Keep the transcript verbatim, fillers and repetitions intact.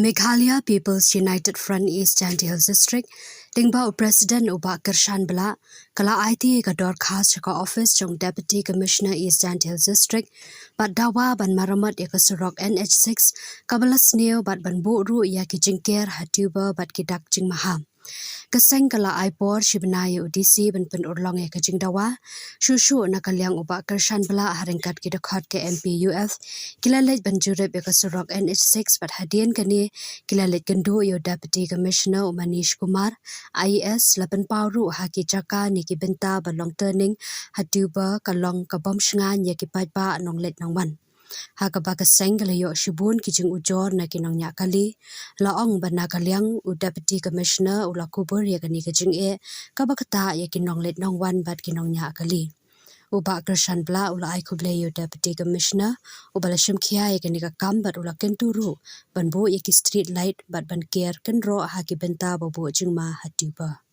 Meghalaya People's United Front East Jaintia Hills District, lyngba u President u Bah Kyrshan Blah, ka la aiti ïa ka dorkhas sha ka ophis jong Deputy Commissioner East Jaintia Hills District bad dawa ban maramot ïa ka surok N H six, kaba la sniew bad ban buh ruh ïa ki jingker ha Tiuba bad ki dak jingmaham. Ka seng ka la ai por shi bnai ïa u D C ban pynurlong ïa ka jingdawa. Shuh shuh na ka liang u Bah Kyrshan Blah ha ryngkat ki dkhot ka M P U F ki la leit ban jurip ïa ka surok N H six bad hadien kane ki la leit kynduh ïa u Deputy Commissioner u Manish Kumar, I A S, la pynpaw ruh ha ki jaka ne ki bynta ba long turning ha Tiuba ka long ka bym shngaiñ ïa ki paidbah nongleit nongwan. Ha kaba ka seng ka la ïoh shibun ki jingujor na ki nongñiah kali. La ong ba na ka liang u Deputy Commissioner u la kubur ïa kane ka jingeh kaba ktah ïa ki nongleit nongwan bad ki nongñiah kali. U Bah Kyrshan Blah u la ai khublei ïa u Deputy Commissioner uba la shim khia ïa kane ka kam bad u la kyntu ruh ban buh ïa ki street light bad ban ker kynroh ha ki bynta ba buh jingma ha Tiuba.